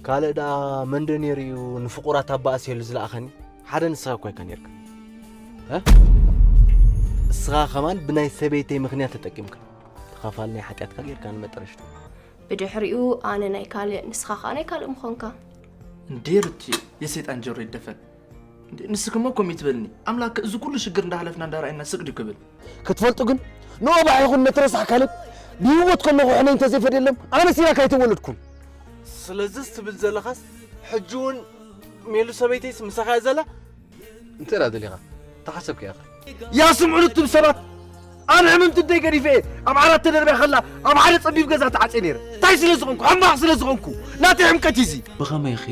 ካልእ ደኣ መን ዶ ነይሩ እዩ ንፍቑራት ኣባኣስየሉ ዝለኣኸኒ? ሓደ ንስኻ እኳ ኢኻ ነይርካ። እ? እስኻ ከማን ብናይ ሰበይተይ ምኽንያት ተጠቂምካ። ተኻፋሊ ናይ ሓጢኣትካ ጌርካ ንመጠረሽታ። ብድሕሪኡ ኣነ ናይ ካልእ፣ ንስኻ ከኣ ናይ ካልእ ምኾንካ። እንዴ ሩቲ፣ የሰይጣን ጆሮ ይደፈን። እንዴ ንስክሞ ኮም ይትበልኒ። ኣምላክ እዚ ኩሉ ሽግር እንዳሕለፍና እንዳረኣየና ስቅ ድዩ ክብል? ክትፈልጡ ግን ንኦባዕ ይኹን ነቲ ረሳሕ ካሌብ ብህይወት ከለኹ ሕነ እንተዘይፈድየሎም ኣነ ሲራክ ኣይተወለድኩን። ስለዝስ ትብል ዘለኻስ ሕጂ እውን ሜሉ ሰበይተይስ ምሳኻ እያ ዘላ? እንተ ደኣ ደሊኻ ተሓሰብካ ኢኻ። ያ ስምዑ ልትብ ሰባት ኣነ ሕምምቲ ደይ ገዲፈ እየ ኣብ ዓራት ተደርብያ ከላ ኣብ ሓደ ጸቢብ ገዛ ተዓጽየ ነይረ። እንታይ ስለ ዝኾንኩ? ሕማቕ ስለ ዝኾንኩ ናተይ ሕምቀት እዩ እዚ። ብኸመይ ኢኺ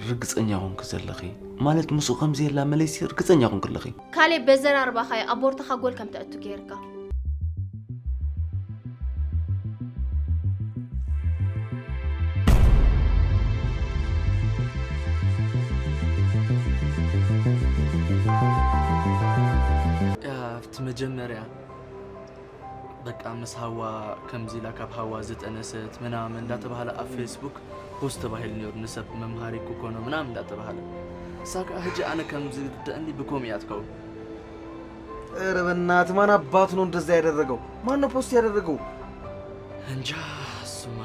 ርግጸኛ ኾንኪ ዘለኺ? ማለት ምስኡ ከምዚ የላ መለይሲ ርግጸኛ ኾንኪ ኣለኺ? ካሌብ በዘራርባኻ እየ ኣብ ቦርታኻ ጎል ከም ተእቱ ገይርካ። ኣብቲ መጀመርያ በቃ ምስ ሃዋ ከምዚ ኢላ ካብ ሃዋ ዝጠነሰት ምናምን እንዳተባሃለ ኣብ ፌስቡክ ፖስት ተባሂሉ ነይሩ፣ ንሰብ መምሃሪ ክኮኖ ምናምን እንዳተባሃለ። እሳ ከዓ ሕጂ ኣነ ከም ዝርደአኒ ብኮም እያ ትከውን። ኧረ በእናትህ ማን አባቱ ነው እንደዛ ያደረገው? ማን ነው ፖስት ያደረገው? እንጃ እሱማ።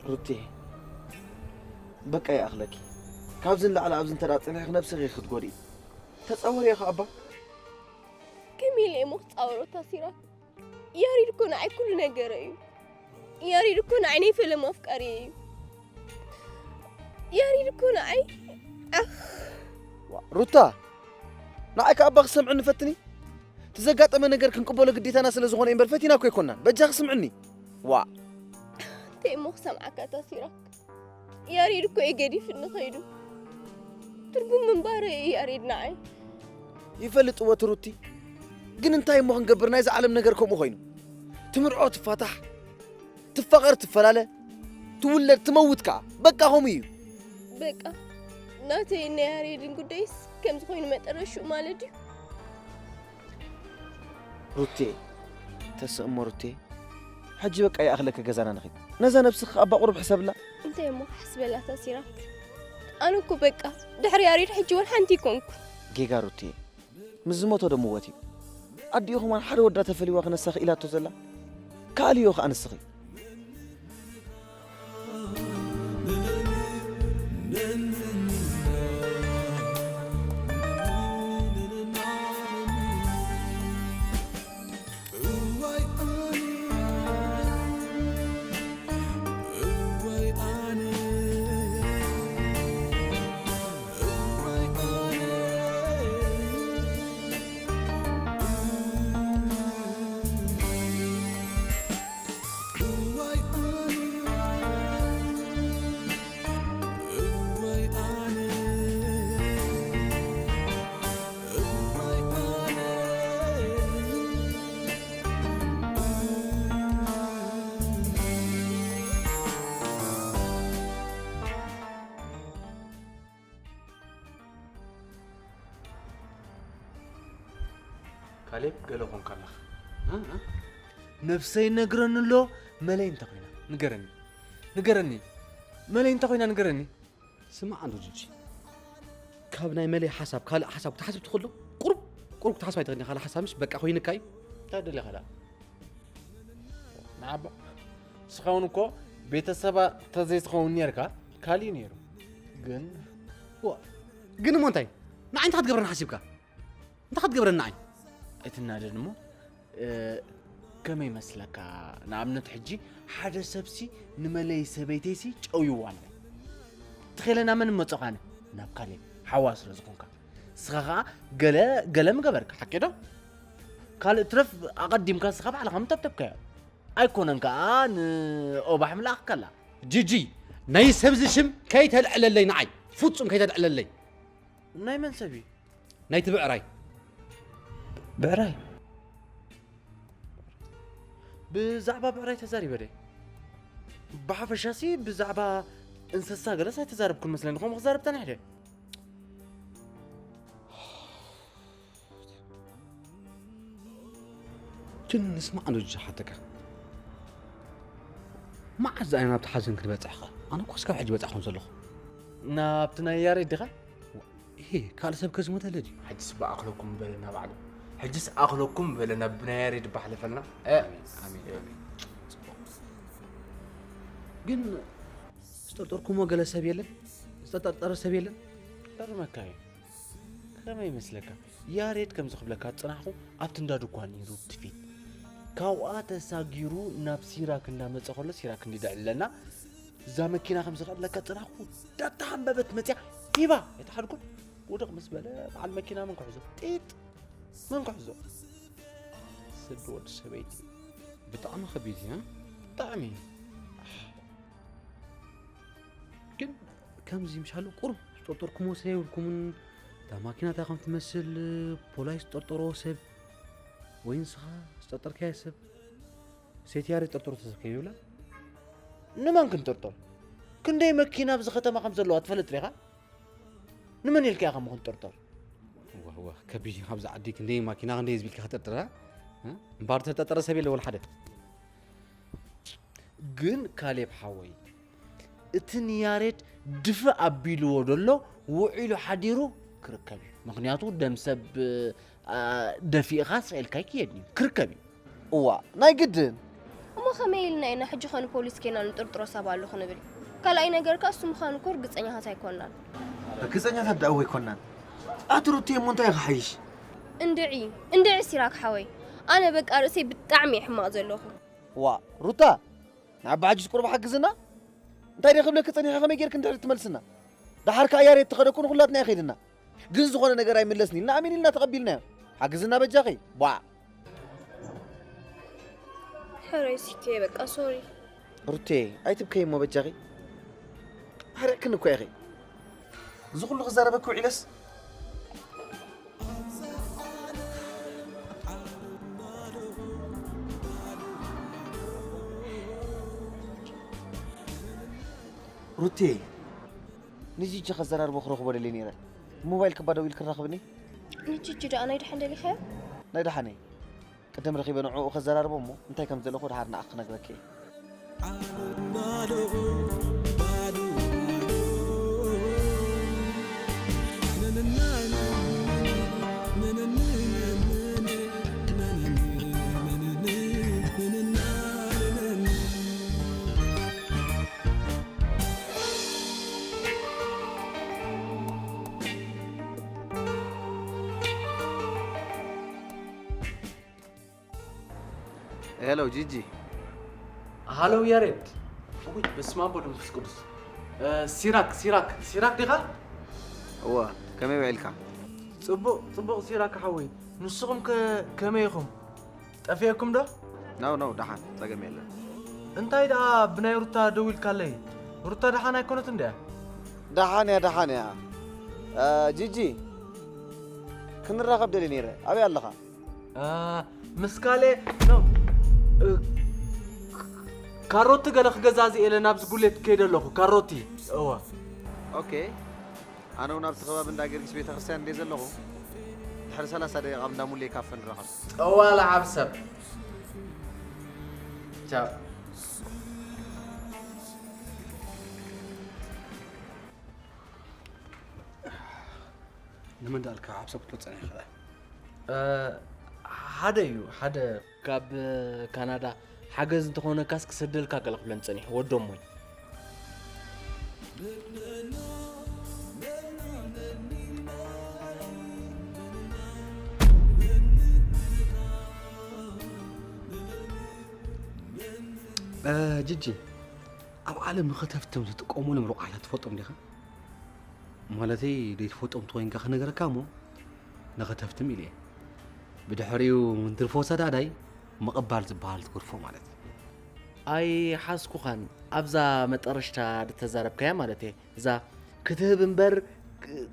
ሩቴ በቃ ይኣኽለኪ። ካብዚ ንላዕሊ ኣብዚ እንተ ደኣ ጸኒሕኪ ነብስኺ ክትጎድኢ። ተጻወሪ ኢኺ ኣባ። ከመይ ኢለ እሞ ክጻወሮ ታሲራ? ያሬድ እኮ ንዓይ ኩሉ ነገረይ እዩ። ያሬድ እኮ ንዓይ ናይ ፈለማ ኣፍቃሪየይ እዩ። ያሬድ እኮ ንዓይ፣ ኣኽ። ሩታ፣ ንዓይ ከኣ ኣባ ክሰምዕኒ ፈትኒ። እቲ ዘጋጠመ ነገር ክንቅበሎ ግዴታና ስለ ዝኾነ እምበር ፈቲና እኮ ኣይኮናን። በጃኺ ስምዕኒ። ዋእ። እንታይ እሞ ክሰምዓካ ታሲራ? ያሬድ እኮ እዩ ገዲፍኒ ከይዱ። ትርጉም ምንባረይ እዩ ያሬድ ንዓይ። ይፈልጥዎ እቲ ሩቲ። ግን እንታይ እሞ ክንገብር፣ ናይዛ ዓለም ነገር ከምኡ ኮይኑ። ትምርዖ ትፋታሕ፣ ትፋቐር ትፈላለ፣ ትውለድ ትመውት ከኣ። በቃ ከምኡ እዩ። በቃ ናተይን ናይ ያሬድን ጉዳይስ ከምዚ ኮይኑ መጠረሽኡ ማለት ድዩ? ሩቴ፣ ተስእሞ ሩቴ፣ ሕጂ በቃ ይኣኽለኪ፣ ገዛና ንኺድ። ነዛ ነብስኺ ኣባ ቁሩብ ሕሰብላ። እንታይ እሞ ክሕስበላ ታሲራ? ኣነ እኮ በቃ ድሕሪ ያሬድ ሕጂ ወላ ሓንቲ ይኮንኩ። ጌጋ ሩቴ፣ ምስ ዝሞቶ ዶ ምወት እዩ? ኣዲኡ ከማን ሓደ ወዳ ተፈልይዋ ክነሳ ክኢላቶ ዘላ? ካልእ እዩ ከኣ ንስኺ። ካሌብ፣ ገለ ኾንካ ኣለኻ። እ? እ? ነብሰይ ነግረኒ ኣሎ። መለይ እንተ ኾይና ንገረኒ። ንገረኒ። መለይ እንተ ኾይና ንገረኒ። ስማዕ ኣንዶ ጅጂ፣ ካብ ናይ መለይ ሓሳብ ካልእ ሓሳብ ክትሓስብ ትኽእሎ? ቁሩብ፣ ቁሩብ ክትሓስብ ኣይትኽእልን ኢኻ። ካልእ ሓሳብ ምስ በቃ ኮይንካ እዩ። እንታይ ደሊኻ ደኣ? ንዓባ፣ ንስኻ እውን እኮ ቤተሰባ ተዘይትኸውን ነርካ፣ ካልእ ነይሩ። ግን ዋ፣ ግን እሞ እንታይ? ንዓይ እንታይ ክትገብረኒ ሓሲብካ? እንታይ ክትገብረኒ ንዓይ? ኣይትናደድ እሞ፣ እ፣ ከመይ ይመስለካ? ንኣብነት ሕጂ ሓደ ሰብሲ ንመለይ ሰበይተይሲ ጨውይዋ ንበል። ተኸይለ ናብ መን እመጾ ካነ? ናብ ካሌብ፣ ሓዋ ስለ ዝኾንካ። ንስኻ ኸኣ ገለ፣ ገለ ምገበርካ፣ ሓቂ ዶ? ካልእ ትረፍ ኣቐዲምካ ንስኻ ባዕልኻ ምተብተብካዮ። ኣይኮነን ከኣ ንኦባሕ ምልኣኽካላ። ጂጂ፣ ናይ ሰብዚ ሽም ከይተልዕለለይ ንዓይ። ፍጹም ከይተልዕለለይ። ናይ መን ሰብ እዩ? ናይቲ ብዕራይ። ብዕራይ? ብዛዕባ ብዕራይ ተዛሪበ ድየ? ብሓፈሻሲ ብዛዕባ እንስሳ ገለስ ኣይተዛረብኩን መስለኒ። ከምኡ ክዛረብ ጸኒሐ ድየ? ግን ንስማዕ ዶ ዝሓተካ? መዓዝ እያ ናብቲ ሓዘን ክትበጽሕ ኸ? ኣነ እኮ እስካብ ሕጂ በጻሕኹን ዘለኹ። ናብቲ ናይ ያሬድ ዲኻ? እሄ፣ ካልእ ሰብ ከዝሞተለ ድዩ? ሕጅስ ብኣኽለኩም በለና ባዕሉ። ሕጅስ ኣኽለኩም በለና ብናይ ያሬድ ባሕለፈልና። እ፣ ኣሜን፣ ኣሜን፣ ኣሜን። ግን ዝጠርጠርኩሞ ገለ ሰብ የለን? ዝተጠርጠረ ሰብ የለን? ገርመካ እዩ። ከመይ ይመስለካ? ያሬድ ከምዚ ክብለካ ዝጸናሕኩ ኣብቲ እንዳ ድኳን ነይሩ እቲ ፊት። ካብኣ ተሳጊሩ ናብ ሲራክ እንዳመጸ ከሎ ሲራክ እንዲ ደዕለና እዛ መኪና ከምዚ ክዕለካ ዝጸናሕኩ ዳታ ኣንበበት መጽያ ሂባ ኣይተሓድኩን። ውድቕ ምስ በለ በዓል መኪና መን ክሕዞ? ጢጥ! መን ክሕዞ? ስዲ ወዲ ሰበይቲ። ብጣዕሚ ከቢድ እዩ፣ እ? ብጣዕሚ። ግን ከምዚ ምሻሉ ቁሩብ ዝጠርጠርኩሞ ሰብ የብልኩምን። እታ ማኪና እንታይ ከም ትመስል፣ ፖላይስ ዝጠርጠሮ ሰብ ወይ ንስኻ ዝጠርጠርካዮ ሰብ፣ ሴት ያሬድ ዝጠርጠሮ ሰብ ከይብላ? ንመን ክንጥርጠር? ክንደይ መኪና ኣብዚ ከተማ ከም ዘለዋ ትፈልጥ ዲኻ? ንመን ኢልካ ኢኻ እሞ ክንጥርጠር? ዋህ፣ ዋህ፣ ከቢድ እዩ። ኣብዚ ዓዲ ክንደይ ማኪና፣ ክንደይ ህዝቢ ኢልካ ክጥርጥር፣ እ? እምበኣር ዝተጠርጠረ ሰብ የለ ወላ ሓደ። ግን ካሌብ ሓወይ፣ እቲ ንያሬድ ድፍእ ኣቢልዎ ዘሎ ውዒሉ ሓዲሩ ክርከብ እዩ። ምኽንያቱ ደም ሰብ፣ አ፣ ደፊእኻ ስቕ ኢልካ ኣይክየድን እዩ። ክርከብ እዩ። እዋ፣ ናይ ግድን። እሞ ከመይ ኢልና ኢና ሕጂ ኸ ንፖሊስ ኬና ንጥርጥሮ ሰብ ኣሎ ክንብል? ካልኣይ ነገር ከኣ እሱ ምዃኑ እኮ ርግጸኛታት ኣይኮንናን። ክጸኛታት ደኣ ወይ ኮናን ኣቲ ሩቲ እሞ እንታይ ክሓይሽ? እንድዒ እንድዒ ሲራክ ሓወይ፣ ኣነ በቃ ርእሰይ ብጣዕሚ እየ ሕማቕ ዘለኹ። ዋ ሩታ፣ ንዓባ ሕጅስ ቁሩብ ሓግዝና። እንታይ ደይ ክብለኪ ጸኒሐ ከመይ ጌርክ እንድሕር ትመልስና? ደሓር ከኣ ያሬድ ተኸደኩ ንኹላትና ይኸይድና። ግን ዝኾነ ነገር ኣይምለስን ኢልና ኣሜን ኢልና ተቐቢልናዮ። ሓግዝና በጃኺ። ቧዕ። ሕረይ ሲኬ በቃ ሶሪ። ሩቴ ኣይትብከይ እሞ በጃኺ። ሓሪቕክን እኮ ኢኺ። እዚ ኩሉ ክዛረበኪ ውዒለስ ሩቴ፣ ንጂጂ ከዘራርቦ ክረኽቦ ደልየ ነይረ። ሞባይል ክባ ደዊል ክራኽብኒ? ንጂጂ ደኣ ናይ ደሓን ደሊኻዮ? ናይ ደሓነይ። ቅድም ረኺበ ንዕኡ ከዘራርቦ እሞ እንታይ ከም ዘለኹ ደሓር ንኣኽ ክነግረኪ እየ። ሄሎ ጂጂ። ሃሎ ያሬድ። ውይ በስመ አብ ወወልድ ወመንፈስ ቅዱስ። እ፣ ሲራክ ሲራክ ሲራክ ዲኻ? እወ፣ ከመይ ውዒልካ? ጽቡቕ ጽቡቕ ሲራክ ሓወይ። ንስኹም ከ ከመይ ኢኹም? ጠፊኤኩም ዶ? ናው ናው፣ ደሓን፣ ጸገም የለን። እንታይ ደኣ ብናይ ሩታ ደዊልካለይ? ሩታ ደሓን ኣይኮነትን ድያ? ደሓን እያ፣ ደሓን እያ። እ፣ ጂጂ፣ ክንራኸብ ደልየ ነይረ። ኣበይ ኣለኻ? እ፣ ምስ ካሌ ኖ። እ፣ ካሮቲ ገለ ክገዛዝእ ኢለ ናብዚ ጉሌት ከይደ ኣለኹ። ካሮቲ። እወ። ኦኬ። ኣነ እውን ኣብቲ ከባቢ እንዳ ጊዮርጊስ ቤተክርስትያን እንደ ዘለኹ ድሕሪ ሰላሳ ደቂቓ ኣብ እንዳ ሙሌ ካፈ ንራኸብ። ጠዋላ ዓብ ሰብ። ቻው። ንመን ደኣልካ ሓብሰብ ክትወፀና ይኽእላ? እ፣ ሓደ እዩ ሓደ ካብ ካናዳ ሓገዝ እንተኾነካስ ክሰደልካ ገለ ክብለን ጸኒሑ ወዶሞይ። እ፣ ጅጂ፣ ኣብ ዓለም ንኸተፍትም ዝጥቀሙሎም ርቋሓታት ትፈልጦም ዲኻ? ማለተይ ዘይትፈልጦም ተኾይንካ ክነገረካ እሞ ንኸተፍትም ኢለ እየ። ብድሕሪኡ እንትርፎ ሰዳዳይ ምቕባል ዝበሃል ትገድፎ ማለት እዩ። ኣይሓዝኩኻን ኣብዛ መጠረሽታ ዝተዛረብካያ ማለት እየ። እዛ ክትህብ እምበር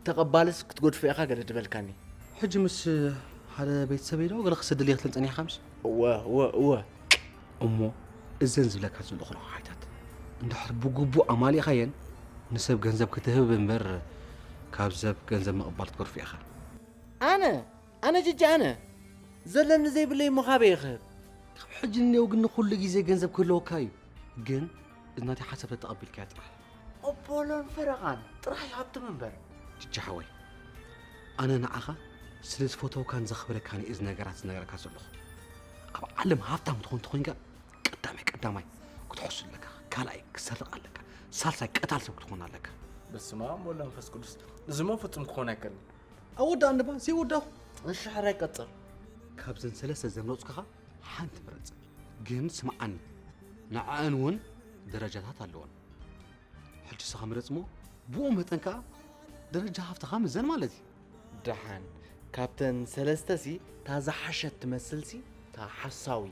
ተቐባልስ ክትገድፎ ኢኻ ገለ ድበልካኒ። ሕጂ ምስ ሓደ ቤተሰበይ ዶ ገለ ክሰደልየ ክትለን ጸኒሕካ ምስ እወ እወ እወ እሞ እዘን ዝብለካ ዘለኹ ረቑሓታት እንድሕር ብግቡእ ኣማሊእኻየን ንሰብ ገንዘብ ክትህብ እምበር ካብ ሰብ ገንዘብ ምቕባል ክትገድፎ ኢኻ። ኣነ ኣነ ጅጂ ኣነ ዘለኒ ዘይብለይ እሞ ካበይ ይኽህብ? ካብ ሕጂ ንኔው ግን ንኹሉ ግዜ ገንዘብ ክህልወካ እዩ። ግን እዚ ናተይ ሓሳብ ተተቐቢልካዮ ጥራሕ። ኦፖሎን ፈረቓን ጥራሕ ይሃብትም እምበር። ጅጂ ሓወይ፣ ኣነ ንዓኻ ስለ ዝፈተውካን ዘኽብረካን እየ እዚ ነገራት ዝነገረካ ዘለኹ። ኣብ ዓለም ሃብታም ትኾን ተኾይንካ ቀዳማይ ቀዳማይ ክትሕሱ ኣለካ፣ ካልኣይ ክትሰርቕ ኣለካ፣ ሳልሳይ ቀታል ሰብ ክትኾን ኣለካ። በስመ ኣብ ወወልድ ወመንፈስ ቅዱስ። እዚ እሞ ፍጹም ክኾን ኣይክእልን። ኣወዳእ እንባ ዘይወዳኹ። እሺ ሕራይ ቀጽል። ካብዘን ሰለስተ ዘምረጽኩኻ ሓንቲ ምረጽ። ግን ስምዓኒ፣ ንዐኣን እውን ደረጃታት ኣለወን። ሕጂ ንስኻ ምረጽ እሞ ብኡ መጠን ከኣ ደረጃ ሃብትኻ ምዘን ማለት እዩ። ደሓን ካብተን ሰለስተሲ እታ ዝሓሸት ትመስልሲ እታ ሓሳዊ።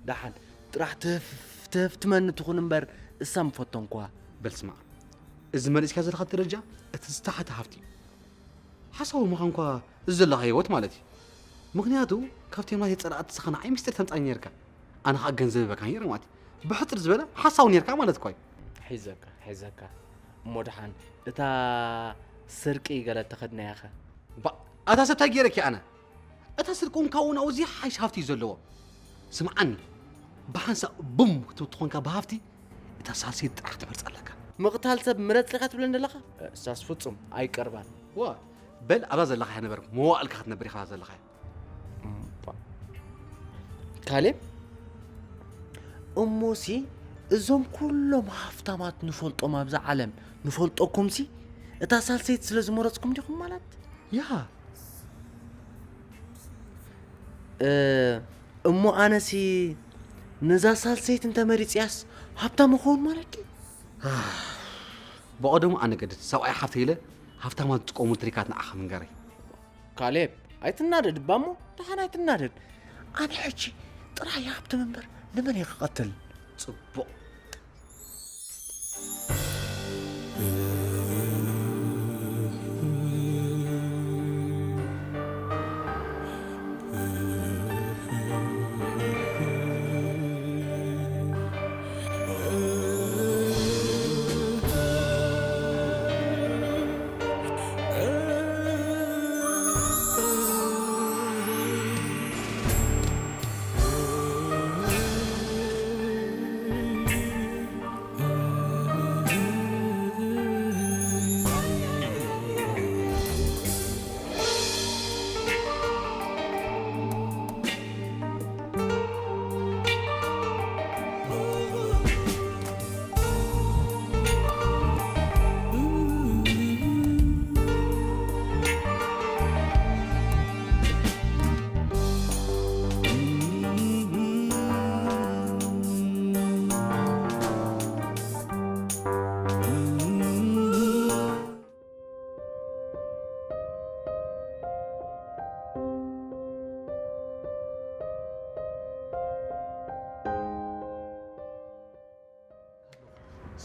ደሓን ጥራሕ ትህፍ ትህፍ ትመኒ ትኹን እምበር እሳ ምፈተንኳ። በል ስማዕ፣ እዚ መሊስካ ዘለኻ ደረጃ እቲ ዝተሓተ ሃብቲ እዩ። ሓሳዊ ምዃንኳ እዚ ዘለኻ ህይወት ማለት እዩ። ምኽንያቱ ካብቶም ናተይ ጸላእቲ ንስኻ ንዓይ ምስጢር ተምጻኒ ነርካ። ኣነ ኸኣ ገንዘብ ሂበካ ነይረ ማለት እዩ። ብሕጽር ዝበለ ሓሳዊ ነርካ ማለት እኳ እዩ። ሒዘካ ሒዘካ እሞ ደሓን እታ ስርቂ ገለ ተኸድናያኸ? ባ- ኣታ ሰብ እንታይ ገይረኪ ኣነ? እታ ስርቂ እውን ካብኡ ናብኡ ዝሓይሽ ሃፍቲ እዩ ዘለዎ። ስምዓኒ፣ ብሓንሳእ ቡም ክትብል ትኾንካ ብሃፍቲ እታ ሳልሰይቲ ጥራሕ ክትመርጽ ኣለካ። ምቕታል ሰብ ምረጽ ኢኻ ትብለኒ ዘለኻ? እሳስ ፍጹም ኣይቀርባን። ዋ በል ኣብዛ ዘለኻያ ንበር፣ መዋእልካ ክትነብር ኢኻ ኣብዛ ዘለኻያ። ካሌብ እሞሲ እዞም ኩሎም ሃፍታማት ንፈልጦም ኣብዛ ዓለም ንፈልጠኩምሲ እታ ሳልሰይቲ ስለ ዝመረጽኩም ዲኹም ማለት? ያ። እ፣ እሞ ኣነሲ ነዛ ሳልሰይቲ እንተመሪጽያስ ሃብታም እኸውን ማለት ድዩ? ብቐደሙ ኣነ ገድድ ሰብኣይ ሓፍተይ ኢለ ሃብታማት ዝጥቀሙ ትሪካት ንዓኻ ምንገረይ። ካሌብ፣ ኣይትናደድ እባ እሞ፣ ደሓን ኣይትናደድ። ኣነ ሕጂ ጥራይ ሃብቶም እምበር ንመን እየ ክቐትል? ጽቡቕ።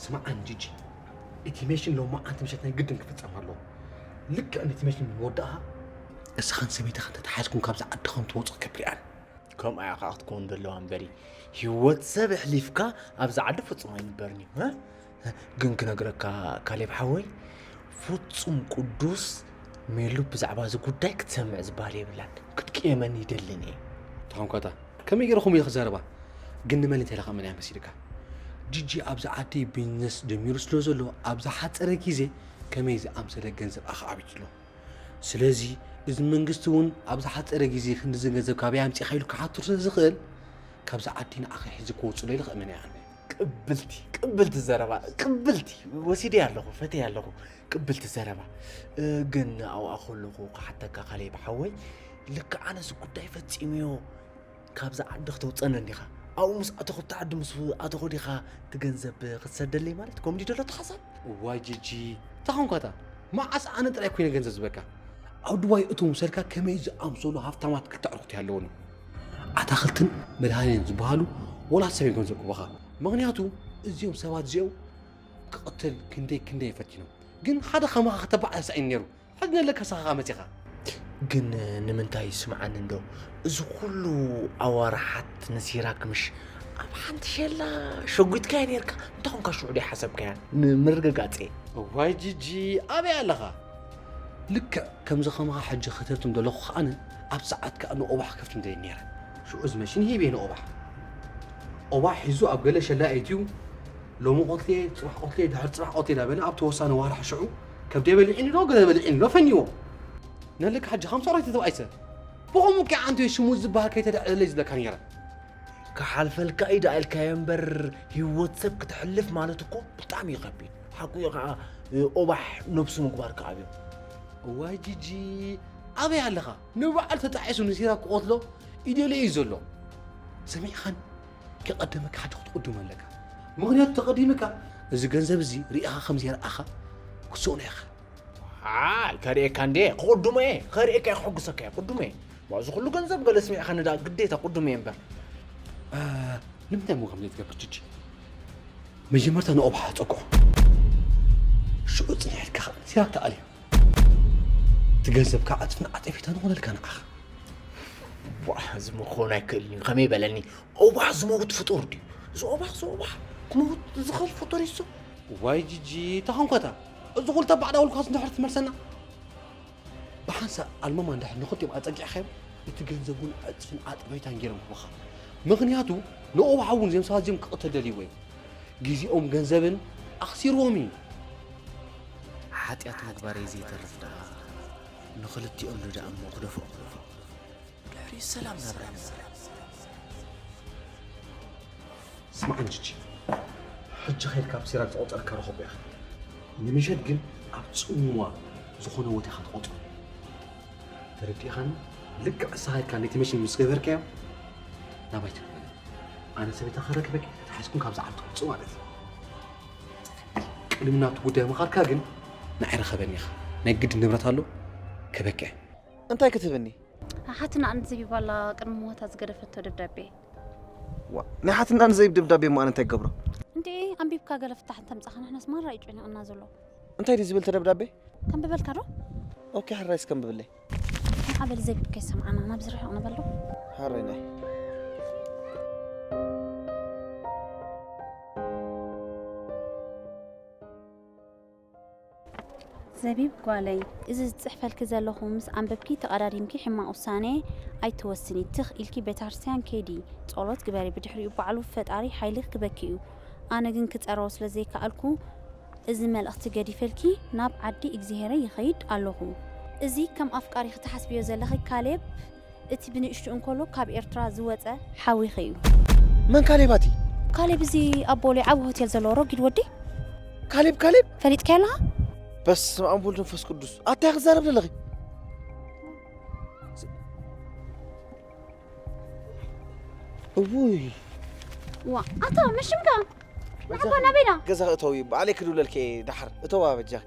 ስማዓን ጂጂ፣ እቲ ሜሽን ሎማዓንቲ ምሸት ናይ ግድን ክፍጸም ኣለዎ። ልክዕ ነቲ ሜሽን ወዳእኻ እስኻን ሰበይትኻን ተተሓዝኩም ካብዛ ዓዲ ከም ትወጹ ክገብር እየ ኣነ። ከምኣ እያ ከኣ ክትከውን ዘለዋ እምበሪ፣ ህይወት ሰብ ኣሕሊፍካ ኣብዛ ዓዲ ፍጹም ኣይንበርን እዩ። እ? ግን ክነግረካ ካሌብ ሓወይ፣ ፍጹም ቅዱስ ሜሉ ብዛዕባ እዚ ጉዳይ ክትሰምዕ ዝበሃል የብላን። ክትቅየመኒ ይደልን እየ። ተኾንኳታ፣ ከመይ ገይረ ከምኡ ኢለ ክዛረባ? ግን ንመን እንተ ኢለ ከመን እያ መሲልካ? ጂጂ ኣብዚ ዓዲ ቢዝነስ ጀሚሩ ስለ ዘሎ፣ ኣብ ዝሓጸረ ግዜ ከመይ ዝኣምሰለ ገንዘብ ኣኻዕቢቱ ኣሎ። ስለዚ እዚ መንግስቲ እውን ኣብ ዝሓጸረ ግዜ ክንድዚ ገንዘብ ካበይ ኣምጺእካ ኢሉ ክሓትር ስለ ዝኽእል፣ ካብዚ ዓዲ ንዓኺ ሒዙ ክወጽእ ኢለ ክእመን እየ ኣነ። ቅብልቲ፣ ቅብልቲ ዘረባ፣ ቅብልቲ። ወሲደያ ኣለኹ፣ ፈትያ ኣለኹ። ቅብልቲ ዘረባ። እ፣ ግን ኣብኣ ከለኹ ክሓተካ ካሌብ ሓወይ፣ ልክዕ ኣነስ ጉዳይ ፈጺመዮ ካብዛ ዓዲ ክተውፀኒ እንዲኻ። ኣብኡ ምስ ኣተኹ፣ ኣብታ ዓዲ ምስ ኣተኹ ዲኻ እቲ ገንዘብ ክትሰደለይ ማለት? ከምኡ ድዩ ዘሎ እቲ ሓሳብ? እዋይ ጂጂ፣ እንታይ ኾንካታ? መዓስ ኣነ ጥራይ ኮይነ ገንዘብ ዝበካ? ኣብ ዱባይ እቶም ምሰልካ ከመይ ዝኣምሰሉ ሃፍታማት ክልተ ኣዕሩኽቲ ኣለዉኒ። ኣታኽልትን መድሃኒትን ዝበሃሉ ወላ ሰብ እዮም ገንዘብ ክህቡኻ። ምኽንያቱ እዚኦም ሰባት እዚኦም ክቕተል ክንደይ ክንደይ ፈቲኖም። ግን ሓደ ከማኻ ከተባዕ ተሳኢኑ ነይሩ። ሕጂ ነለካ ሳኻ መጺኻ። ግን ንምንታይ ስምዓኒ እንዶ፣ እዚ ኩሉ ኣዋርሓት ንሲራክ ምሽ ኣብ ሓንቲ ሸላ ሸጒጥካያ ነይርካ? እንታይ ኾንካ ሽዑ ደይ ሓሰብካያ? ንምርግጋጼ። እዋይ ጂጂ፣ ኣበይ ኣለኻ? ልክዕ ከምዚ ከማኻ ሕጂ ከተርትም ዘለኹ ከኣነ፣ ኣብ ሰዓት ከኣ ንኦባሕ ከፍትም ደልየ ነይረ። ሽዑ እዚ መሽን ሂበ ንኦባሕ። ኦባሕ ሒዙ ኣብ ገለ ሸላ ኣእትዩ፣ ሎሚ ቆትልየ፣ ጽባሕ ቆትልየ፣ ድሕሪ ጽባሕ ቆትልየ እንዳበለ ኣብቲ ወሳኒ ዋርሒ ሽዑ ከብደይ በሊዕኒ ዶ ገለ በሊዕኒ ዶ ፈንይዎ። ነልካ ሕጂ ከም ሰራዊት ተባኢሰ። ብኸምኡ ከ ኣንተ ሽሙ ዝበሃል ከይተዳዕለለይ ዝብለካ ነይረ። ክሓልፈልካ እዩ ደኣ ኢልካዮ እምበር፣ ህይወት ሰብ ክተሕልፍ ማለት እኮ ብጣዕሚ እዩ ከቢድ። ሓቁ እዩ ኸዓ፣ ኦባሕ ነብሱ ምግባር ከኣ ኣብዮ። እዋይ ጂጂ፣ ኣበይ ኣለኻ? ንበዓል ተጣዒሱ ንሲራክ ክቐትሎ ይደልዮ እዩ ዘሎ። ሰሚዕኻኒ? ከቐደመካ ሓደ ክትቕድሞ ኣለካ። ምኽንያቱ ተቐዲምካ፣ እዚ ገንዘብ እዚ ርኢኻ ከም ዘይረኣኻ ክትስእኖ ኢኻ። ኣይ፣ ከርእየካ እንዴ፣ ክቕድሞ እየ። ከርእየካ እየ፣ ክሕጉሰካ እየ፣ ቅድሞ እየ። ዋ፣ እዚ ኩሉ ገንዘብ ገለ ስሚዕኻኒ ደኣ ግዴታ ቅድሞ እየ እምበር። እ፣ ንምንታይ እሞ ከምዚ ትገብር ጂጂ? መጀመርታ ንኦባሕ ኣጸግዖ። ሽዑ ጽንሕ ኢልካ ከኣ ሲራክ ተኣልዮ። እቲ ገንዘብካ ዕጽፍን ዓጸፊታን ይኾነልካ ንዓኻ። ዋ፣ እዚ ምኾን ኣይክእልን እዩ። ከመይ በለኒ? ኦባሕ ዝመውት ፍጡር ድዩ? እዚ ኦባሕ፣ እዚ ኦባሕ ክመውት ዝኽእል ፍጡር እዩ እሱ? ዋይ ጂጂ፣ ተኾንኮታ። እዚ ኩሉ ተባዕዳ ውልኳስ እንድሕር ትመልሰና? ብሓንሳእ ኣልማማ እንድሕር ንኽልቲኦም ኣጸጊዕካዮም፣ እቲ ገንዘብ እውን ዕጽፍን ዓጸፊታን ገይሮም ክህቡኻ። ምኽንያቱ ንኦባሕ እውን እዚኦም ሰባት እዚኦም ክቕተል ደልይዎ እዩ። ግዜኦም ገንዘብን ኣኽሲርዎም እዩ። ሓጢኣት ምግባረይ ዘይተርፍ ደኣ ንኽልቲኦም ዶ ደኣ እሞ ክደፍኦም? ድሕሪኡ ሰላም ናብራ ይመጽእ። ስማዕ እንጂ፣ ሕጂ ኸይድካ ኣብ ሲራክ ዝቖጸረካ ርኸቦ ኢኻ። ንምሸት ግን ኣብ ጽምዋ ዝኾነ ወት ኢኻ ትቖጽሮ። ተረዲእኻኒ? ልክዕ ንስኻ ኢልካ ነቲ መሽን ምስ ገበርካዮ ናባይ ትመለስ። ኣነ ሰበይታ ክረክበኪ ተታሒዝኩም ካብዚ ዓዲ ትወጽኡ ማለት እዩ። ቅድሚ ናብቲ ጉዳይ ምኻድካ ግን ንዓይ ርኸበኒ ኢኻ። ናይ ግድን ንብረት ኣሎ ክህበካ እየ። እንታይ ክትህበኒ? ሓትና ኣንዘቢባላ ቅድሚ ሞታ ዝገደፈቶ ደብዳቤ። ዋ፣ ናይ ሓትና ኣንዘቢብ ደብዳቤ እሞ ኣነ እንታይ ክገብሮ? እንዴ፣ ኣንቢብካ ገለ ፍታሕ እንተምጻኻ ንሕናስ ማራ እዩ ጨኒቕና ዘሎ። እንታይ ድዩ ዝብል እቲ ደብዳቤ? ከንብበልካ ዶ? ኦኬ፣ ሕራይ እስከ ኣንብብለይ። ንዓበል ዘቢብ ከይሰምዓና ናብዚ ርሕቕ ንበሎ። ሕራይ ናይ። ዘቢብ ጓለይ፣ እዚ ዝጽሕፈልኪ ዘለኹ ምስ ኣንበብኪ ተቐዳዲምኪ ሕማቕ ውሳኔ ኣይትወስኒ። ትኽ ኢልኪ ቤተክርስትያን ኬዲ፣ ጸሎት ግበሪ። ብድሕሪኡ ባዕሉ ፈጣሪ ሓይሊ ክበኪ እዩ። ኣነ ግን ክጸረዎ ስለ ዘይከኣልኩ እዚ መልእኽቲ ገዲፈልኪ ናብ ዓዲ እግዚኣብሄረይ ይኸይድ ኣለኹ። እዚ ከም ኣፍቃሪ ክትሓስብዮ ዘለኺ ካሌብ፣ እቲ ብንእሽቱ እንከሎ ካብ ኤርትራ ዝወጸ ሓዊኺ እዩ። መን ካሌብ ኣቲ? ካሌብ እዚ ኣብ ቦሌ ዓቢ ሆቴል ዘለዎ ረጊድ ወዲ። ካሌብ፣ ካሌብ? ፈሊጥካዮ ኣለኻ? በስመ ኣብ ወልድ መንፈስ ቅዱስ። ኣታ ክትዛረብ ዘለኺ? እውይ። ዋ፣ ኣታ መሽምካ። ንዓኻ ናበይና? ገዛ እተዊ፣ ባዕለይ ክድውለልኪ እየ ድሓር። እተዋ በጃኺ።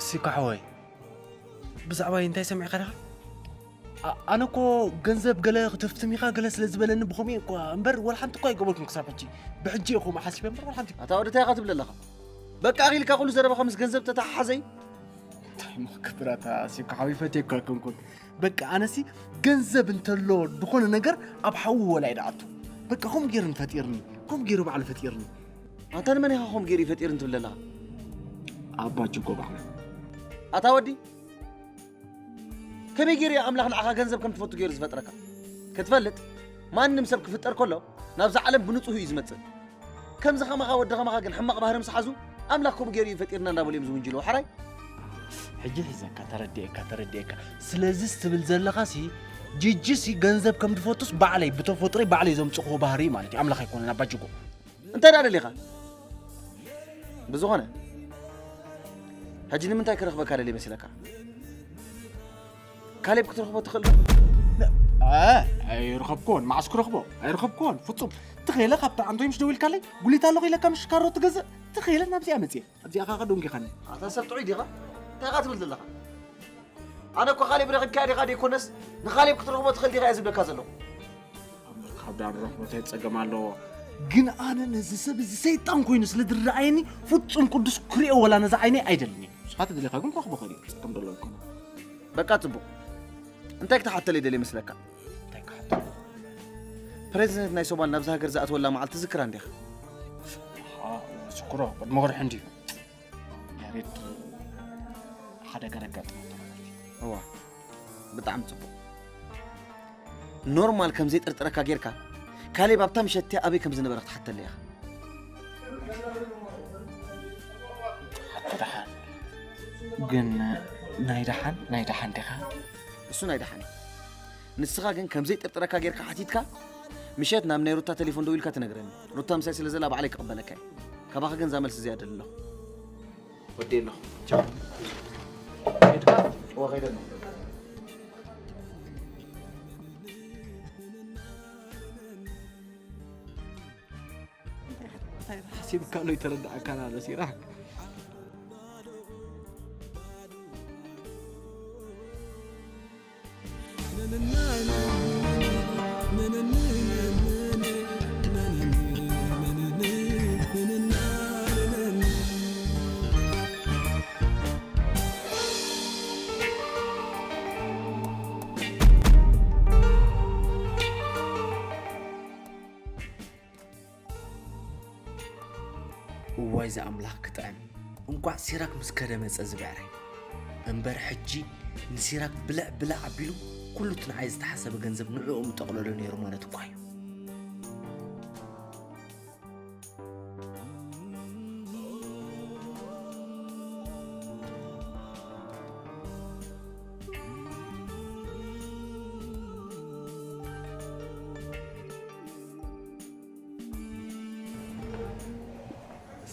ሲኳ ሓወይ፣ ብዛዕባይ እንታይ ሰሚዕካ ዲኻ? ኣ-፣ ኣነ እኮ ገንዘብ ገለ ክትፍትም ኢኻ ገለ ስለ ዝበለኒ ብኸምኡ እኳ እምበር፣ ወላ ሓንቲ እኳ ኣይገበርኩን ክሳብ ሕጂ። ብሕጂ እየ ከምኡ ሓሲበ እምበር፣ ወላ ሓንቲ። ኣታ ወዲ፣ እንታይ ኢኻ ትብል ዘለኻ? በቃ፣ ኣኺልካ ኩሉ ዘረባኻ ምስ ገንዘብ ተተሓሓዘ እዩ። እንታይ እሞ ክብራታ፣ ሲኳ ሓወይ፣ ፈትየካ ኣይኮንኩን። በቃ፣ ኣነሲ ገንዘብ እንተሎ ዝኾነ ነገር ኣብ ሓዊ ወላ እዩ ድኣቱ። በቃ፣ ከምኡ ገይሩ ፈጢርኒ፣ ከምኡ ገይሩ ባዕሉ ፈጢርኒ። ኣንታ ንመን ኢኻ ከምኡ ገይሩ እዩ ፈጢርኒ ትብል ዘለኻ? ኣባ ጅጎ ባዕሉ። ኣታ ወዲ፣ ከመይ ገይሩ እዩ ኣምላኽ ንዓኻ ገንዘብ ከም ትፈቱ ገይሩ ዝፈጥረካ? ክትፈልጥ፣ ማንም ሰብ ክፍጠር ከሎ ናብዛ ዓለም ብንጹህ እዩ ዝመጽእ። ከምዚ ከማኻ ወዲ ከማኻ ግን ሕማቕ ባህሪ ምስ ሓዙ፣ ኣምላኽ ከምኡ ገይሩ እዩ ፈጢርና እንዳበሉ እዮም ዝውንጅልዎ። ሓራይ? ሕጂ ሒዘካ፣ ተረዲኤካ፣ ተረዲኤካ። ስለዚስ ትብል ዘለኻሲ፣ ጂጂሲ ገንዘብ ከም ዝፈቱስ ባዕለይ፣ ብተፈጥሮይ ባዕለይ ዘምጽእዎ ባህሪ ማለት እዩ። ኣምላኽ ኣይኮነን ኣባ ጅጎ። እንታይ ደኣ ደሊኻ? ብዝኾነ፣ ሕጂ ንምንታይ ክረኽበካ ደልየ መሲለካ? ካሌብ ክትረኽቦ ትኽእል ዶ? እ፣ ኣይረኸብኩዎን። መዓስ ክረኽቦ? ኣይረኸብኩዎን። ፍጹም። ትኽ ኢለ ካብታ ኣንቶይ ምሽ ደዊልካለይ፣ ጉሊት ኣለኹ ኢለካ ምሽ ካሮ ትገዝእ? ትኽ ኢለ ናብዚኣ መጽየ። ኣብዚኣ ኻኻ ደንጊኻኒ። ኣታ ሰብ ጥዑይ ዲኻ? እንታይ ኢኻ ትብል ዘለኻ? ኣነ እኮ ካሌብ ረኺብካያ ዲኻ ደይኮነስ፣ ንካሌብ ክትረኽቦ ትኽእል ዲኻ እየ ዝብለካ ዘለኹ። ካብ ዳር ረኽቦ እንታይ ጸገም ኣለዎ? ግን ኣነ ነዚ ሰብ እዚ ሰይጣን ኮይኑ ስለ ዝረኣየኒ፣ ፍጹም ቅዱስ ክሪኦ ወላ ነዛ ዓይነይ ኣይደልን እየ። ንስኻ ተደሊኻ ግን ክረኽቦ እኽእል እየ። ጸገም ደሎ ኣይኮነን። በቃ ጽቡቕ። እንታይ ክትሓተለይ ደልየ መስለካ? እንታይ ክሓተሉ? ፕሬዚደንት ናይ ሶማል ናብዛ ሃገር ዝኣትወላ መዓልቲ ትዝክራ እንዲኻ? ኣሃ፣ ዝክሮ፣ ቅድሚ ወርሒ እንድዩ። ያሬድ ሓደጋ ደጋጥመቶ ማለት እዩ። እዋ፣ ብጣዕሚ ጽቡቕ። ኖርማል ከም ዘይጥርጥረካ ጌርካ፣ ካሌብ ኣብታ ምሸት እቲኣ ኣበይ ከም ዝነበረ ክትሓተኒ ኢኻ። ኣቶ ደሓን፣ ግን ናይ ደሓን፣ ናይ ደሓን ዲኻ? እሱ ናይ ደሓን እዩ። ንስኻ ግን ከም ዘይጥርጥረካ ጌርካ ሓቲትካ፣ ምሸት ናብ ናይ ሩታ ቴሌፎን ደዊልካ ትነግረኒ። ሩታ ምሳይ ስለ ዘላ ባዕለይ ክቕበለካ እየ። ካባኻ ግን እዛ መልሲ እዚኣ እደሊ ኣለኹ። ወዲ ኣለኹ። ቻው። ሄድካ? እወ፣ ከይደ ኣለኹ። እንታይ ሓሲብካሉ ይተረድኣካን ኣሎ ሲራክ። እዋይ ዝኣምላኽ ክጥዕም፣ እንቋዕ ሲራክ ምስ ከደ መጸ ዝብዕራይ። እምበር ሕጂ ንሲራክ ብልዕ ብላዕ ኣቢሉ ኩሉ እቲ ንዓይ ዝተሓሰበ ገንዘብ ንዕኡ ምጠቕለሎ ነይሩ ማለት እኳ እዩ።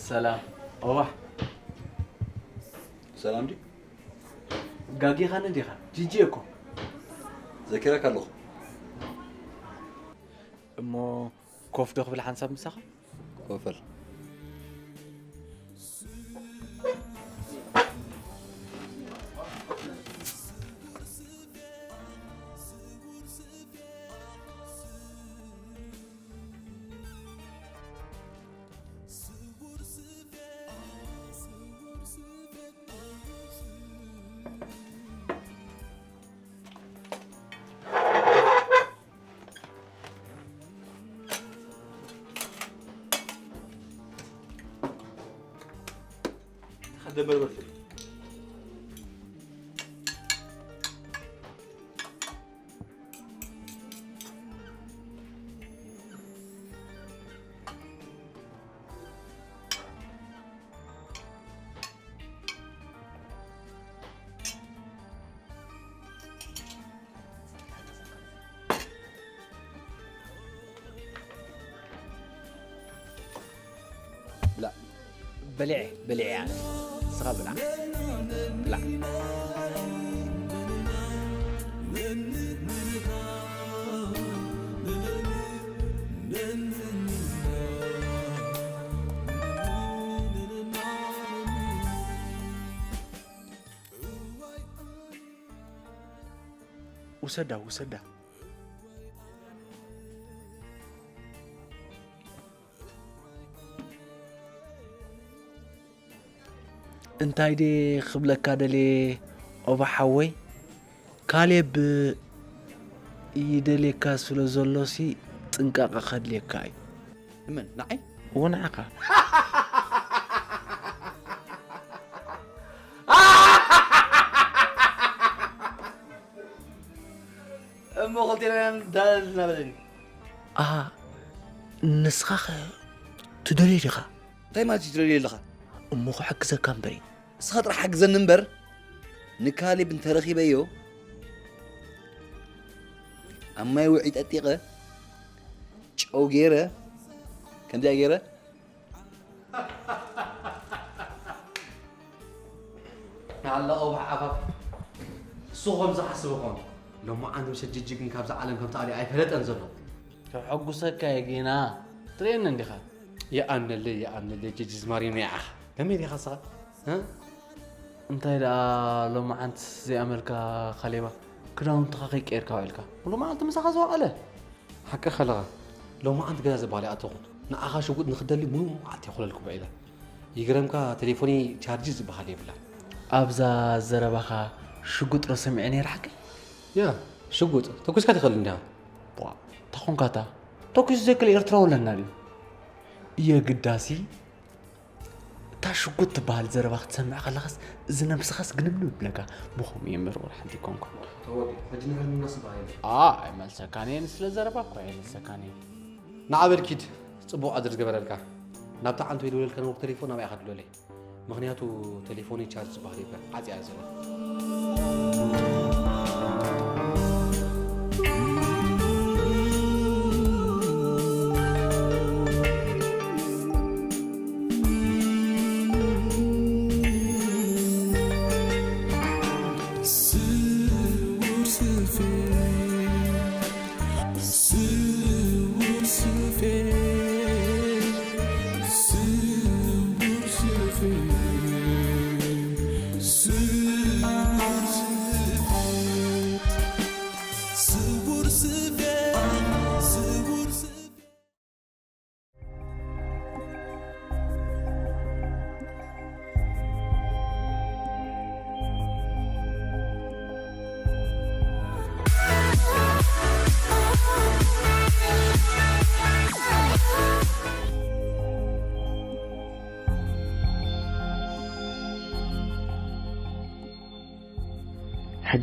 ሰላም። ኦዋ። ሰላም ድዩ? ጋጊኻኒ ዲኻ? ጂጂ እኮ። ዘኪረካ ኣለኹ። እሞ ኮፍ ዶ ክብል ሓንሳብ ምሳኻ? ኮፈል። ብላዕ። በሊዐ፣ በሊዐ እያ። ንስኻ ብላዕ። ብላዕ። ውሰዳ፣ ውሰዳ። እንታይ ድየ ክብለካ ደልየ ኦባ ሓወይ፣ ካሌብ ይደልየካ ስለ ዘሎሲ ጥንቃቐ ከድልየካ እዩ። ንመን? ንዓይ? ንዓኻ። እሞ ክልቴና ዳልና በለኒ። ኣሃ፣ ንስኻኸ ትደልዮ ዲኻ? እንታይ ማለት እዩ ትደልዮ ኣለኻ? እሞ ክሕግዘካ እምበር እዩ። ንስኻ ጥራሕ ሓግዘኒ እምበር፣ ንካሌብ እንተረኺበዮ፣ ኣብ ማይ ውዒ ጠጢቐ፣ ጨው ገይረ፣ ከምዚኣ ገይረ፣ ንኣላ ኦባሕ ዓፋፍ። እሱ ከም ዝሓስብ ኾን። ሎማዓንቲ ምሸት ጅጂ ግን ካብዛ ዓለም ከም ተኣልዩ ኣይፈለጠን ዘሎ። ከሐጉሰካ እየ ጌና። ትርእየኒ እንዲኻ። የኣምነለይ፣ የኣምነለይ ጅጂ ዝማርዮ ንዓኻ። ከመይ ዲኻ ስኻ? እ? እንታይ ደኣ ሎማዓንቲ ዘይኣመልካ ካሌባ? ክዳውንትኻ ከይቀየርካ ውዒልካ። ሙሉ መዓልቲ ምሳኻ ዝወዓለ። ሓቅኻ ኣለኻ። ሎማዓንቲ ገዛ ዘባሊ ኣተኹ። ንዓኻ ሽጉጥ ንኽደሊ ሙሉ መዓልቲ የኹለልኩ ውዒለ። ይግረምካ፣ ቴሌፎነይ ቻርጅ ዝበሃል የብላን። ኣብዛ ዘረባኻ ሽጉጥ ዶ ሰሚዐ ነይረ ሓቀይ? ያ፣ ሽጉጥ ተኩስካ ትኽእል እንዲኻ። ቧ፣ እንታይ ኾንካ እታ? ተኩሱ ዘይክእል ኤርትራዊ ኣለና ድዩ? የግዳሲ እታ ሽጉጥ ትበሃል ዘረባ ክትሰምዕ ከለኻስ፣ እዚ ነብስኻስ ግንብንብ ይብለካ። ብኸምኡ እየ ምርውር ሓንቲ ኣይኮንኩን። ተወዲ፣ ሕጂ ንሕልምና ስባህ የለን። ኣ፣ ኣይመልሰካን እየ፣ ንስለ ዘረባ እኮ ኣይመልሰካን እየ። ንዓ በል ኪድ፣ ጽቡቕ ዕድል ዝገበረልካ። ናብታ ዓንቶ ይደውለልካ ነበርኩ ቴሌፎን ናብኣ ኢኻ ትደውለለይ። ምኽንያቱ ቴሌፎነይ ቻርጅ ዝበሃል የብላን፣ ዓጽያ እያ ዘላ። ስውር ስፌ፣ ስውር ስፌ፣ ስውር ስፌ፣ ስውር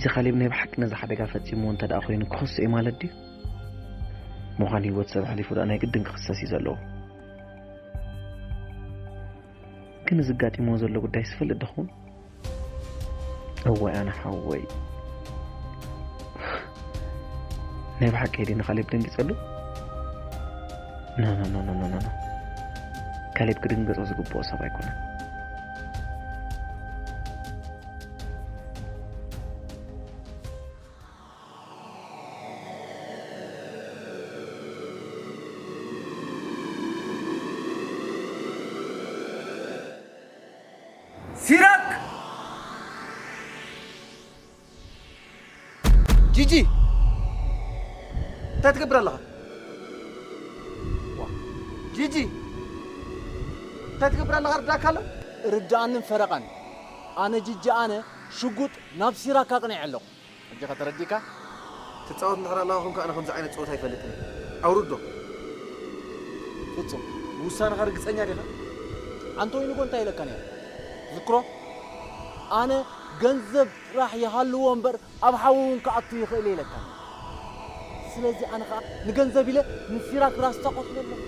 እዚ ካሌብ ናይ ብሓቂ ነዚ ሓደጋ ፈጺምዎ እንተ ደኣ ኮይኑ ክኸሶ እዩ ማለት ድዩ? ምዃን ህይወት ሰብ ኣሕሊፉ ደኣ ናይ ግድን ክኽሰስ እዩ ዘለዎ። ግን እዚ ኣጋጢምዎ ዘሎ ጉዳይ ዝፈልጥ ዶ ኸውን? እዋይ ኣነ ሓወይ። ናይ ብሓቂ ድዩ ንካሌብ ደንጊጸሉ? ኖ፣ ኖ፣ ኖ። ካሌብ ክድንገጾ ዝግብኦ ሰብ ኣይኮነን። ሲራክ! ጂጂ! እንታይ ትገብር ኣለኻ? ዋ፣ ጂጂ! እንታይ ትገብር ኣለኻ? ርዳእካ ኣሎ? ርዳኣንን ፈረቓን። ኣነ ጂጂ ኣነ ሽጉጥ ናብ ሲራክ ኣቕኒዐ ኣለኹ። ሕጂ ኸ ተረዲእካ? ትጻወት እንድሕር ኣለኻ ኹንካ ኣነ ከምዚ ዓይነት ጸወታ ኣይፈልጥን እየ። ኣውርዶ። ፍጹም፣ ውሳነኻ ርግጸኛ ዲኻ? ኣንቶይንጎ እንታይ ኢለካ ነይሩ? ዝክሮ? ኣነ ገንዘብ ጥራሕ ይሃልዎ እምበር ኣብ ሓዊ እውን ክኣቱ ይኽእል እየ ኢለካ ነይሩ። ስለዚ ኣነ ኸኣ ንገንዘብ ኢለ ንሲራክ ራስታ ቆስሎ ኣለኹ።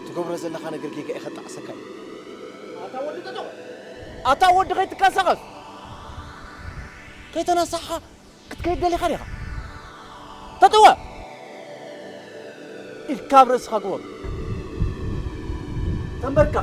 ትገብሮ ዘለኻ ነገር ጌጋ እዩ፣ ከጣዕሰካ እዩ። ኣታ ወዲ ጠጠው! ኣታ ወዲ ከይትቀሳቐስ! ከይተነሳሕኻ ክትከይድ ደሊኻ ዲኻ? ተጥወ! ኢድካ ኣብ ርእስኻ ግበሮ። ተንበርካ።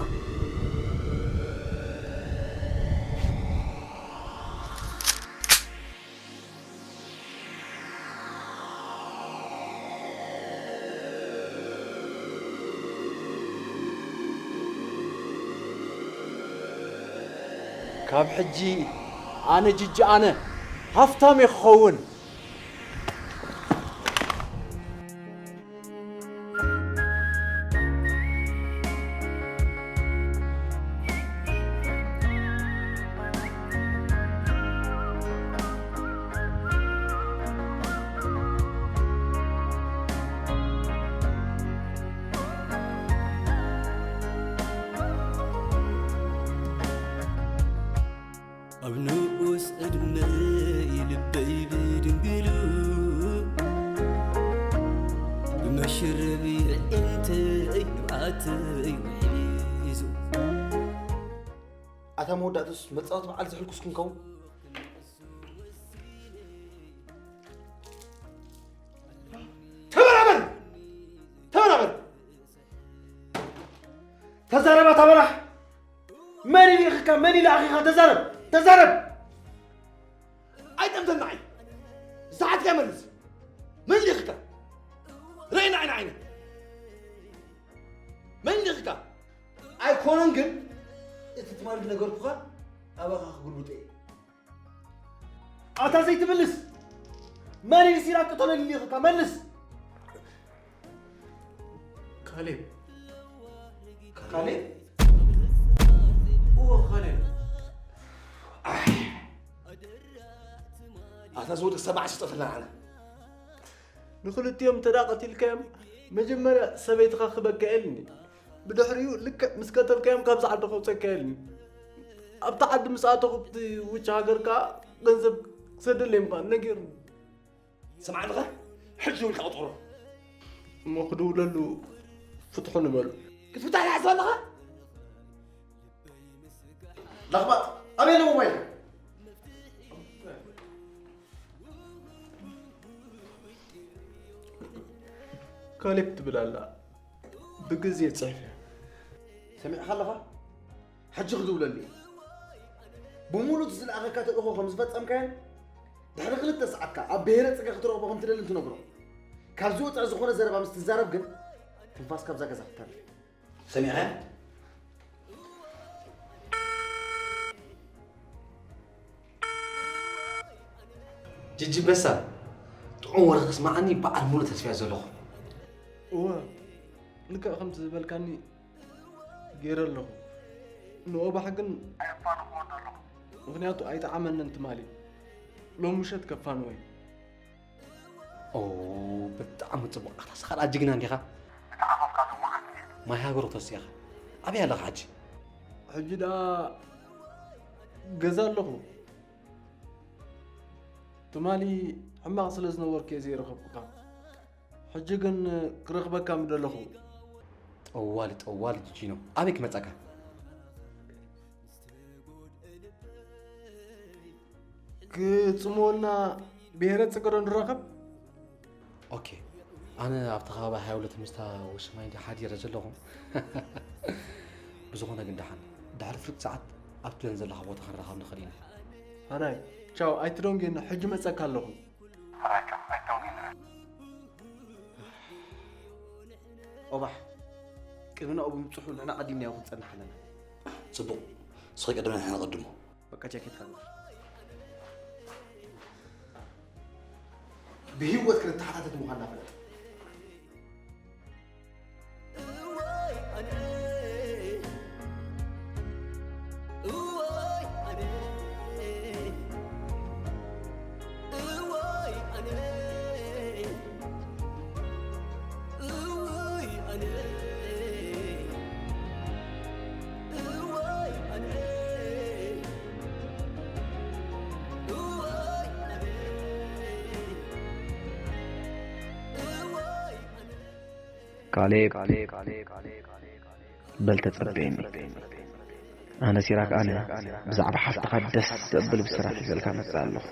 ካብ ሕጂ ኣነ ጅጂ ኣነ ሃፍታም እየ ክኸውን። ኣብ ንኡስ ዕድመይ ልበይ ብድንግሉ ብመሽረቢ ኣዒንተይ ንብዓተይ ውሒዙ። ኣታ መወዳእቱስ መጻወቲ በዓል ዝሕልኩስ ክንከውን? ተበራበር! ተበራበር! ተዛረብ ኣታ በራሕ! መን ይልእኽካ? መን ይልኣኺኻ? ተዛረብ! ተዛረብ! ኣይጠምተና ዓይ! ዝሓትካ መልስ! መን ይልእኽካ? ርኣየና ዓይኒ ዓይኒ! መን ይልእኽካ? ኣይኮነን ግን እቲ ትማሊ ዝነገርኩኻ ኣባኻ ክግልብጦ እየ። ኣታ ዘይትምልስ! መን እዩ ሲራክ ቅተሎ ኢልካ? መልስ! ካሌብ። ካሌብ? እወ፣ ካሌብ። ኣይ። ኣታ ዝወደቅ ሰባዕ ስጠፍልና ኣነ። ንኽልቲኦም እንተ ደኣ ቀቲልካዮም፣ መጀመርያ ሰበይትኻ ክበካ እየ ኢልኒ። ብድሕሪኡ ልክዕ ምስ ቀተልካዮም ካብዚ ዓዲ ከውጸካ እየ ኢልኒ። ኣብቲ ዓዲ ምስ ኣተኹ፣ ኣብቲ ውጭ ሃገር ከኣ ገንዘብ ክሰደለይ ምዃኑ ነጊሩኒ። ስማዕ ኣለኻ? ሕጂ ውልካ ቁጥሮ። እሞ ክድውለሉ ፍትሑ ንበሉ። ክትፍታሕ ትሓስብ ኣለኻ? ለኽባጥ፣ ኣበይ ኣሎ ሞባይልካ? ካሌብ ትብል ኣላ። ብግዜ ጽሕፍ እያ። ሰሚዕካ ኣለኻ? ሕጂ ክድውለሉ እየ። ብምሉእ እቲ ዝለኣኸካ ተልእኾ ከም ዝፈጸምካዮን ድሕሪ ክልተ ሰዓት ከኣ ኣብ ብሄረ ጽገ ክትረኽቦ ከም ትደልን ትነግሮ። ካብዚ ወጻኢ ዝኾነ ዘረባ ምስ ትዛረብ ግን ትንፋስ ካብዛ ገዛ ክትተርፍ። ሰሚዕኻያ? ጅጂ በሳ፣ ጥዑም ወረ ክስምዓኒ በዓል ሙሉእ ተስፋ እየ ዘለኹ። እወ፣ ልክዕ ከምቲ ዝበልካኒ ገይረ ኣለኹ። ንኦባሕ ግን ኣየፋንኹዎን ኣለኹ። ምኽንያቱ ኣይጠዓመንን ትማሊ። ሎሚ ምሸት ከፋንዎ እየ። ኦ፣ ብጣዕሚ ጽቡቕ። ኣታ ንስኻ ደኣ ጅግና እንዲኻ። እቲ ዓፋፍካ ድማ ዓቢ እዩ። ማይ ሃገሩ ተሲእኻ። ኣበይ ኣለኻ ሕጂ? ሕጂ ደኣ ገዛ ኣለኹ። ትማሊ ሕማቕ ስለ ዝነበርኩ እየ ዘይረኸብኩካ። ሕጂ ግን ክረኽበካ ምደለኹ። ጠዋሊ ጠዋሊ ጂኖ፣ ኣበይ ክመፀካ? ክፅመወልና ብሄረ ፅገዶ ንራኸብ። ኦኬ፣ ኣነ ኣብቲ ከባቢ ሃያ ሁለት ምስታ ወሽማይ እንዲ ሓዲረ ዘለኹ። ብዝኾነ ግን ደሓን ድሕሪ ፍርቂ ሰዓት ኣብቲ ለን ዘለኻ ቦታ ክንራኸብ ንኽእል ኢና። ሓራይ ቻው፣ ኣይትደንግየና፣ ሕጂ መፀካ ኣለኹ። ኦባሕ፣ ቅድሚ ናብኡ ብምብፅሑ ንሕና ቀዲምናዮ ክንፀንሕ ኣለና። ፅቡቕ፣ እስኺ ቅድሚ ንሕና ቀድሞ። በቃ ጃኬትካ ግበር። ብህይወት ክንተሓታተት ምዃንና ፍለጥ። ካሌብ፣ በል ተጸበየኒ። ኣነ ሲራክ ኣነ ብዛዕባ ሓፍትኻ ደስ ዘብል ብስራሕ ሒዘልካ መጽእ ኣለኹ።